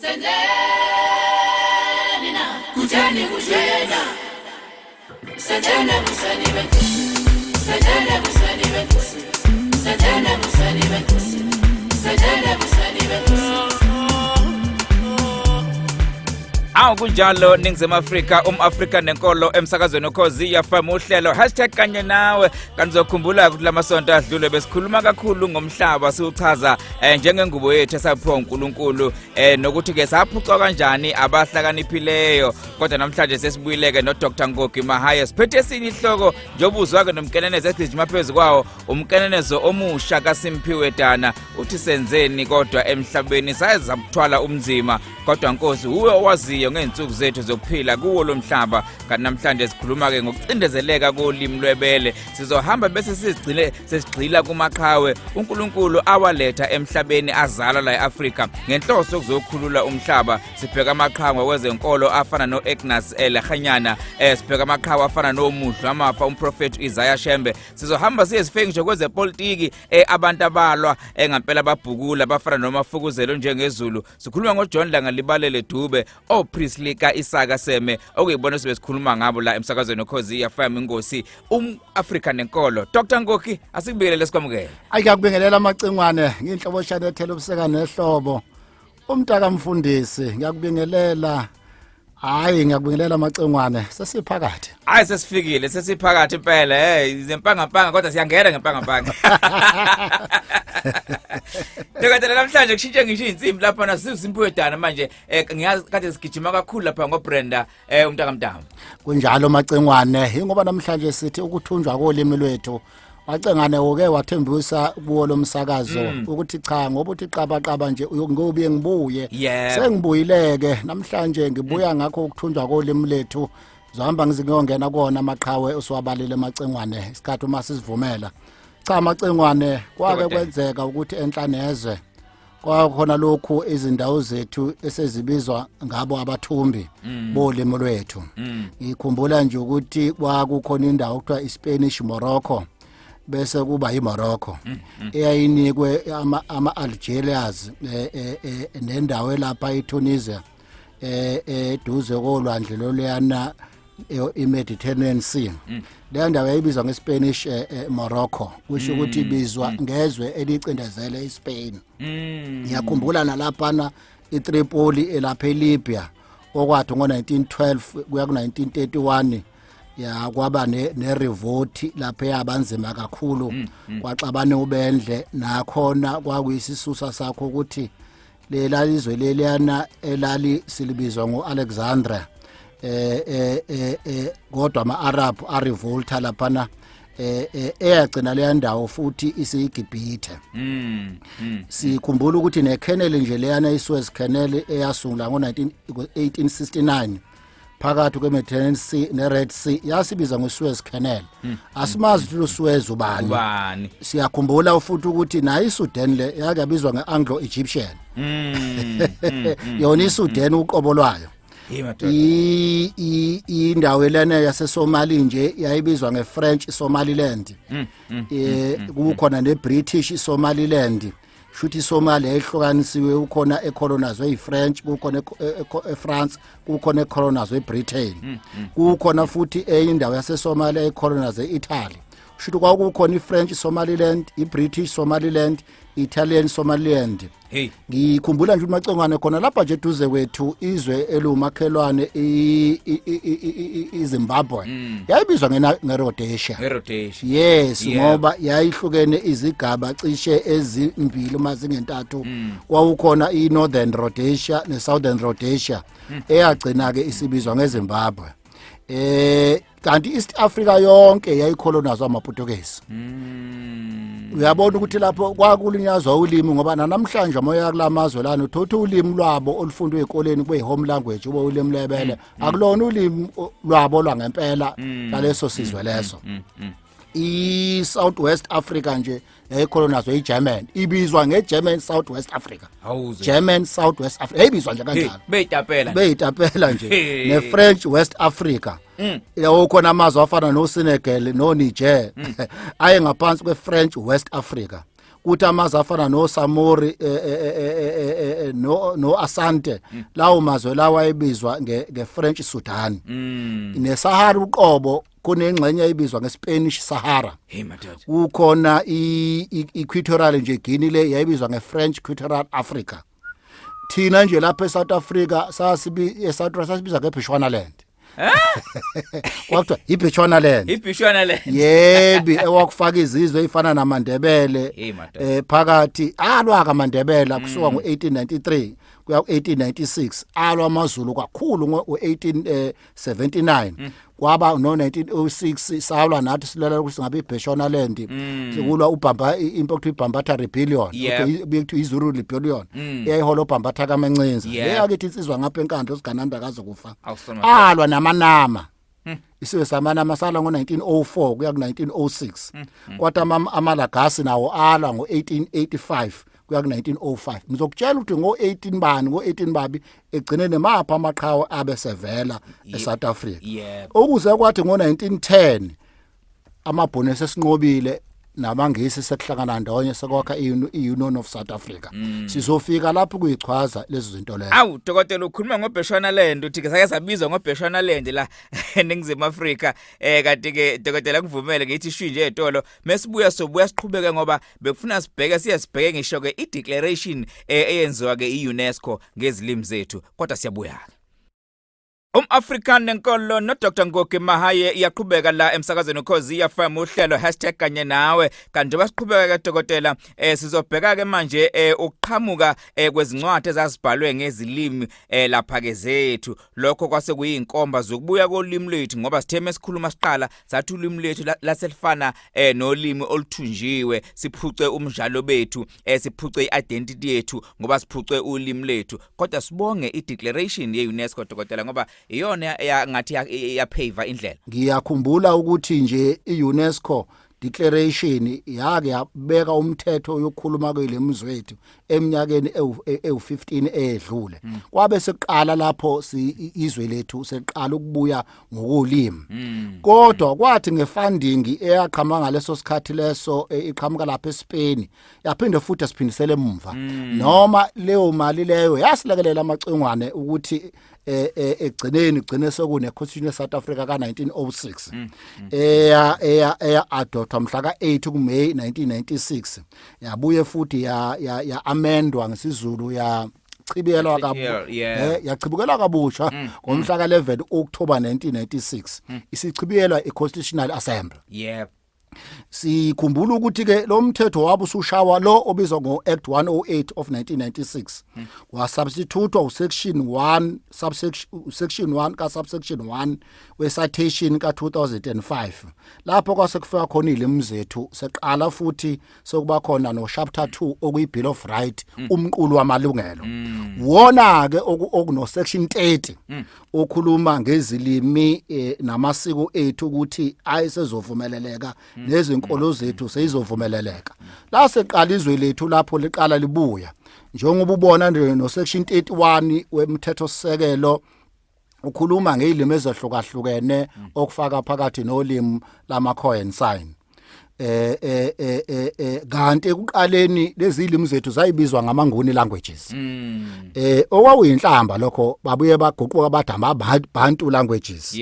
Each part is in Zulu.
Senzeni na kutheni kujena Senzene buseni benkosi Senzene buseni benkosi Senzene buseni benkosi Senzene buseni benkosi. Awu, kunjalo, Ningizimu Afrika, umAfrika nenkolo, emsakazweni Ukhozi FM, uhlelo #KanyeNawe. Kanti uzokhumbula ukuthi lamasonto adlule besikhuluma kakhulu ngomhlaba, siwuchaza njengengubo yethu esaphiwa uNkulunkulu, nokuthi ke saphucwa kanjani abahlakaniphileyo. Kodwa namhlanje sesibuyileke no Dr Ngogi Mahaye, siphethe esinye ihloko, njobuzwa ke nomkenenezo egijima phezu kwawo, umkenenezo omusha kaSimphiwe Dana, uthi senzeni kodwa emhlabeni, saye sabuthwala umzima, kodwa Nkosi uwe owaziyo ngey'nsuku zethu zokuphila kuwo lo mhlaba. Kanti namhlanje sikhuluma-ke ngokucindezeleka kolimi lwebele. Sizohamba bese sizigcine sesigxila kumaqhawe uNkulunkulu awaletha emhlabeni, azalwa la e-Afrika ngenhloso yokuzokhulula umhlaba. Sibheka amaqhawe ngokwezenkolo afana no-Agnes Lekganyane, sibheka amaqhawe afana noMudlu Amafa, umprofethi Isaiah Shembe. Sizohamba siye sifike nje kwezepolitiki, abantu abalwa engampela babhukula bafana noMafukuzelo njengezulu. Sikhuluma ngoJohn Langalibalele Dube, oPriestley ka-Isaka Seme, okuyibona sibe sikhuluma ngabo la emsakazweni Ukhozi FM, ingosi um-Afrika nenkolo. Dr Ngoki, asikubingelele, sikwamukele. Ayikakubingelela amacingwane, nginhlobo shanethela ubuseka nehlobo. Umntaka mfundisi, ngiyakubingelela. Hayi, ngiyakubingelela amacingwane, sesiphakathi. Hayi, sesifikile, sesiphakathi impela. Hey, izempangampanga, kodwa siyangena ngempangampanga. Dokotela, namhlanje kushintshe ngisho insimbi lapha na sizimphiwe Dana manje. Ngiyazi kade sigijima kakhulu lapha ngoBrenda, umntaka Mntama. Kunjalo macingwane, ingoba namhlanje sithi ukuthunjwa kolimi lwethu. Macengane, uke wathembisa kuwo lo msakazo ukuthi cha, ngoba uthi qaba qaba nje ngobuye ngibuye. Sengibuyileke namhlanje, ngibuya ngakho ukuthunjwa kolimi lethu. Zohamba ngize ngiyongena kuwona amaqhawe usiwabalile macengwane, isikhathi uma sizivumela. Cha macengwane, kwake Dokotela. kwenzeka ukuthi enhlanezwe kwakhona lokhu izindawo zethu esezibizwa ngabo abathumbi bolimi lwethu. Ngikhumbula nje ukuthi kwakukhona indawo okuthiwa iSpanish Morocco, bese kuba iMorocco eyayinikwe ama Algerians, nendawo elapha eTunisia, eduze kolwandle loluyana, iMediterranean Sea. Leyo ndawo yayibizwa ngeSpanish Morocco, kusho ukuthi ibizwa ngezwe elicindezele iSpain. Ngiyakhumbula nalaphana iTripoli elapha eLibya, okwathi ngo-1912 kuya ku-1931 ya kwaba ne revolt lapha eyabanzima kakhulu, kwaxabana ubendle nakhona. Kwakuyisisusa sakho ukuthi lela lizwe leliyana elali silibizwa ngo-Alexandria, kodwa ama-Arab arevolta laphana, eyagcina leya ndawo futhi isiyiGibhithe. Sikhumbula ukuthi necanal nje leyana, iSuez Canal, eyasungulwa ngo-1869 phakathi kwe-Mediterranean Sea ne-Red Sea, yasibiza ngo-Suez Canal. Asimazi ukuthi lo Suez ubani. Ubani? Siyakhumbula futhi ukuthi nayo iSudan le yake yabizwa nge-Anglo Egyptian, yona iSudan uqobo lwayo. Hey madoda. Indawo lena yaseSomali nje yayibizwa ngeFrench Somaliland, kukhona neBritish Somaliland. Shuthi iSomalia yayihlukanisiwe, ukhona ecolonizwe yiFrench, kukhona eFrance, kukhona ecolonizwe eBritain, kukhona futhi enye indawo yaseSomalia ecolonizwe eItaly. Shuthi kwakukhona iFrench Somaliland, iBritish Somaliland, Italian Somaliland. Hey. Ngikhumbula nje umacengwane khona lapha nje eduze kwethu, izwe elumakhelwane iZimbabwe yayibizwa ngeRhodesia. NgeRhodesia. Yes, ngoba yayihlukene izigaba cishe ezimbili uma zingentathu. Kwawukhona iNorthern Rhodesia neSouthern Rhodesia, eyagcina ke isibizwa ngeZimbabwe. Kanti East Africa yonke yayicolonizwa amaPortuguese. Uyabona ukuthi lapho kwakulinyazwa ulimi, ngoba namhlanje moya kulamazwe lana uthatha ulimi lwabo olufundwe ezikoleni kube home language, ube ulimi lebele, akulona ulimi lwabo lwangempela laleso sizwe leso. I-South West Africa nje yayicolonizwe iGerman, ibizwa ngeGerman South West Africa. Awuzwe. German South West Africa yayibizwa nje Hey, kanjalo. beyitapela. Beyitapela nje. Hey. Ne-French West Africa, yawo khona amazwe afana no-Senegal no-Niger aye ngaphansi kwe-French West Africa. Kuthi amazwe afana noSamori, no Asante, lawo mazwe lawa ayebizwa ngeFrench Sudan. NeSahara uqobo kunengxenye ayibizwa ngeSpanish Sahara. Hey madoda. Kukhona i-Equatorial nje Guinea, le yayibizwa ngeFrench Equatorial Africa. Thina nje lapha eSouth Africa sasibi eSouth Africa sasibiza ngeBechuanaland. Kwakuthiwa iBechuanaland. IBechuanaland. Yebi, ewakufaka izizwe ezifana namaNdebele. Hey madoda. Phakathi alwa kaMandebele kusuka ngo1893 kuya ku1896, alwa amaZulu kakhulu ngo1879, kwaba no1906 salwa nathi silwela ukuthi singabe iBechuanaland, sikulwa ubhamba impi okuthiwa iBambatha Rebellion. Kuthiwa iZulu Rebellion eyayihola uBambatha kaMancinza. Leyakithi insizwa ngapha eNkandla usigananda kazokufa. Awusona madoda. Alwa namanama, isizwe samanama sala ngo1904 kuya ku1906, kwathi amaMalagasi nawo alwa ngo1885 kuya ku1905. Ngizokutshela ukuthi ngo18 bani, ngo18 babi, egcinene mapha amaqhawe abe sevela eSouth Africa. Okuze kwathi ngo1910 amabhunu esesinqobile nabangisi, sekuhlangana ndawonye, sekwakha i-Union of South Africa. Sizofika lapho kuyichwaza lezo zinto lezo. Awu dokotela, ukhuluma ngoBechuanaland, uthi ke sake sabizwa ngoBechuanaland la eNingizimu Afrika. Kanti ke dokotela, ngivumele ngithi shwi nje etolo, mesibuya sobuya siqhubeke, ngoba bekufuna sibheke, siye sibheke ngisho ke i-declaration eyenziwa ke i-UNESCO ngezilimi zethu, kodwa siyabuya. UmAfrican nenkolo no Dr Ngoki Mahaye iyaqhubeka la emsakazweni Ukhozi FM, uhlelo #KanyeNawe. Kanti njengoba siqhubeka ke dokotela, sizobheka ke manje ukuqhamuka kwezincwadi ezazibhalwe ngezilimi lapha ke zethu. Lokho kwase kuyinkomba zokubuya kolimi lwethu, ngoba sithe mesikhuluma siqala sathi ulimi lwethu laselifana nolimi oluthunjiwe, siphuce umdlalo bethu, siphuce i-identity yethu ngoba siphuce ulimi lethu. Kodwa sibonge i-declaration ye-UNESCO dokotela, ngoba iyona ngathi yapave indlela. Ngiyakhumbula ukuthi nje iUNESCO declaration yake yabeka umthetho yokukhuluma kwelimi zethu eminyakeni ewu15 edlule. Kwabe sekuqala lapho si izwe lethu seqala ukubuya ngokolimi. Kodwa kwathi ngefunding eyaqhamuka ngaleso sikhathi leso, iqhamuka lapha eSpain, yaphinde futhi asiphindisele emuva, noma leyo mali leyo yasilekelela amacingwane ukuthi egcineni gcine sekune constitution yeSouth Africa ka1906 eya adoptwa mhla ka8 kuMay 1996, yabuye futhi ya amendwa ngesiZulu, ya chibiyelwa kabu yachibukelwa kabusha ngomhla ka11 October 1996, isichibiyelwa iConstitutional Assembly. Sikhumbula ukuthi ke lo mthetho wabe usushawa lo obizwa ngo-Act 108 of 1996, wasubstitutwa usection 1 subsection section 1 ka subsection 1 we-citation ka-2005, lapho kwase kufika khona ilimi zethu, seqala futhi sekuba khona no chapter 2 okuyi Bill of Right, umqulu wamalungelo wona ke okuno section 30 okhuluma ngezilimi namasiko ethu ukuthi ayisezovumeleleka, nezinkolo zethu seyizovumeleleka. La seqala izwe lethu lapho liqala libuya, njengoba ubona nje no section 31 wemthetho sisekelo ukhuluma ngezilimi ezahlukahlukene, okufaka phakathi nolimi lama-Khoi and San. Kanti ekuqaleni lezi limi zethu zayibizwa ngamaNguni languages, okwakuyinhlamba lokho, babuye baguquka bathi amaBantu languages.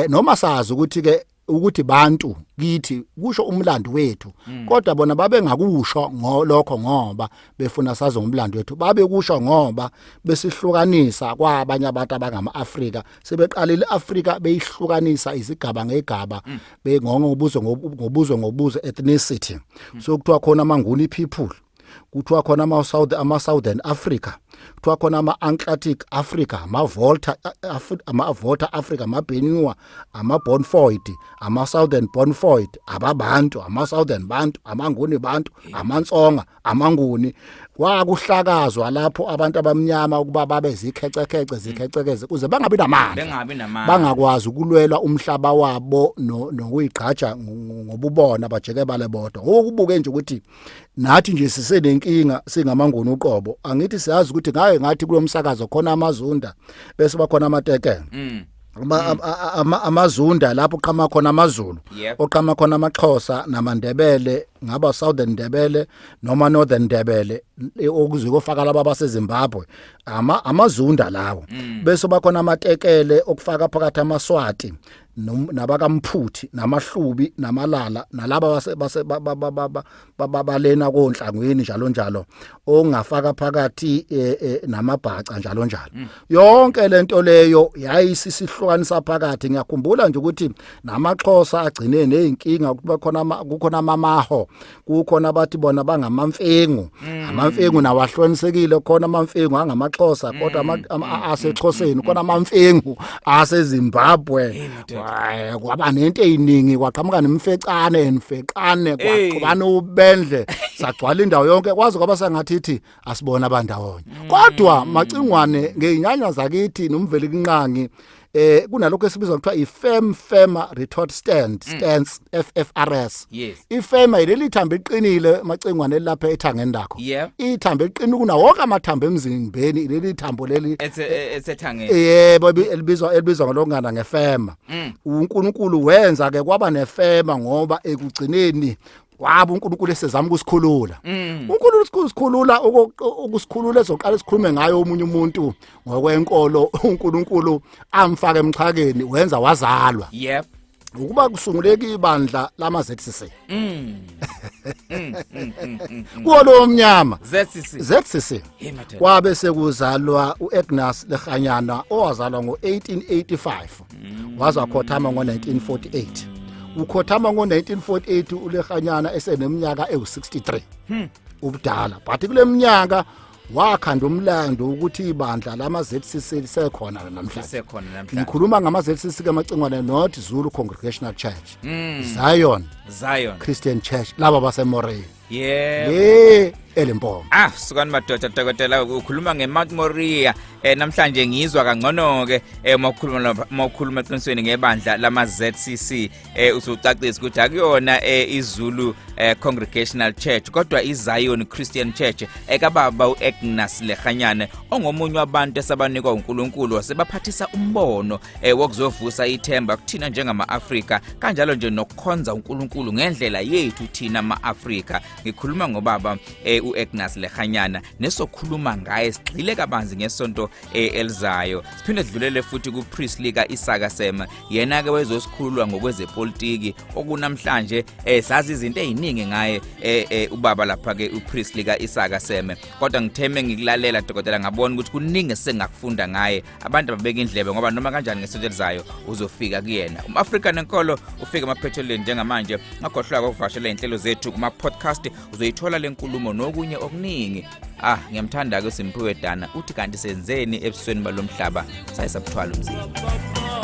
Noma sazi ukuthi ke ukuthi bantu kithi kusho umlando wethu, kodwa bona babengakusho ngolokho ngoba befuna sazi ngomlando wethu, babe kusho ngoba besihlukanisa kwabanye abantu abangama-Afrika. Sebeqalile iAfrika beyihlukanisa izigaba ngegaba, bengongo ngobuzwe ngobuzwe, ethnicity. So kuthiwa khona amaNguni people, kuthiwa khona ama South ama Southern Africa, kuthiwa khona ama Atlantic Africa, ama Volta Africa, ama Benua, ama Bonfoid, ama Southern Bonfoid, ababantu, ama Southern Bantu, amaNguni Bantu, amaNtsonga, amaNguni. Kwakuhlakazwa lapho abantu abamnyama ukuba babe zikhecekhece zikhecekeze kuze bangabi namandla, bengabi namandla, bangakwazi ukulwela umhlaba wabo nokuyigqaja ngobubona, bajeke bale bodwa. Okubuke nje ukuthi nathi nje sisenenkinga singamaNguni uqobo. Angithi siyazi ukuthi ngake ngathi kulomsakazo khona amaZunda bese bakhona amaTekene. Amazunda lapho qhama khona amaZulu, oqhama khona amaXhosa namaNdebele, ngaba Southern Ndebele noma Northern Ndebele, okuzikofaka laba baseZimbabwe, amazunda lawo. Bese bakhona amatekele, okufaka phakathi amaSwati nabakaMphuthi namaHlubi namalala nalaba base balena konhlangwini njalo njalo, ongafaka phakathi namabhaca njalo njalo. Yonke lento leyo yayisisihlukanisa phakathi. Ngiyakhumbula nje ukuthi namaXhosa agcine nezinkinga, kuba khona kukhona amamaho, kukhona abathi bona bangamamfengu. Amamfengu nawo ahlonisekile, khona amamfengu angamaXhosa, kodwa aseXhoseni, khona amamfengu aseZimbabwe. Kwaba nento eziningi, kwaqhamuka nemfecane enfeqane, kwaxubana ubendle, sagcwala indawo yonke, kwaze kwaba sengathi ithi asibona abandawonye. Kodwa macingwane, ngezinyanya zakithi nomveli kunqangi, kunalokho esibizwa kuthiwa i-firm firmer retort stand stance, FFRS. I-femur ileli thambo eqinile macingwane elapha ethangeni lakho. Ithambo eqinile kuna wonke amathambo emzimbeni, ileli thambo leli Esethangeni. Yebo, elibizwa ngalokungana nge-femur. UNkulunkulu wenza ke kwaba ne-femur ngoba ekugcineni kwaba uNkulunkulu esezama ukusikhulula. uNkulunkulu ukusikhulula, ukusikhulula ezoqala sikhulume ngayo omunye umuntu ngokwenkolo, uNkulunkulu amfaka emxhakeni, wenza wazalwa. Ukuba kusunguleka ibandla lama ZCC. Kuwo lo mnyama. ZCC. ZCC. Hey madoda. Kwabe sekuzalwa uAgnes Lekganyana, owazalwa ngo1885, waze wakhothama ngo1948. Ukhothama ngo1948 uLekganyana eseneminyaka ewu63 ubudala, but kule minyaka wakhanda umlando ukuthi ibandla lama ZCC lisekhona namhlanje. Lisekhona namhlanje. Ngikhuluma ngama ZCC kamacingwane, not Zulu Congregational Church, Zion Zion Christian Church, laba baseMoria. Le eLimpopo. Ah, sukani madoda. Dokotela, ukhuluma ngeMount Moria namhlanje, ngizwa kangcono ke uma ukhuluma eqinisweni ngebandla lama ZCC, usucacisa ukuthi akuyona iZulu Congregational Church, kodwa iZion Christian Church ekababa uAgnes Lekganyane, ongomunye wabantu esabanikwa uNkulunkulu wasebaphathisa umbono wokuzovusa ithemba kuthina njengama-Afrika, kanjalo nje nokukhonza uNkulunkulu ngendlela yethu thina ama-Afrika. Ngikhuluma ngobaba uAgnes Lekganyana, nesokhuluma ngaye sigxile kabanzi ngesonto elizayo. Siphinde sidlulele futhi kuPriestly ka-Isaka Sema, yena-ke wezosikhululwa ngokwezepolitiki, okunamhlanje sazi izinto ey'ningi ngaye ubaba lapha-ke uPriestly ka-Isaka Seme. Kodwa ngitheme ngikulalela dokotela, ngabona ukuthi kuningi esengakufunda ngaye. Abantu ababeka indlebe, ngoba noma kanjani ngesonto elizayo uzofika kuyena. Um-Afrika nenkolo ufike emaphethelweni njengamanje. Ngakhohlwa ukuvakashela iy'nhlelo zethu kuma-podcast, uzoyithola le nkulumo nokunye okuningi. Ah, ngiyamthanda-ke uSimphiwe Dana, uthi kanti senzeni ebusweni balomhlaba, saye sabuthwala umzimba.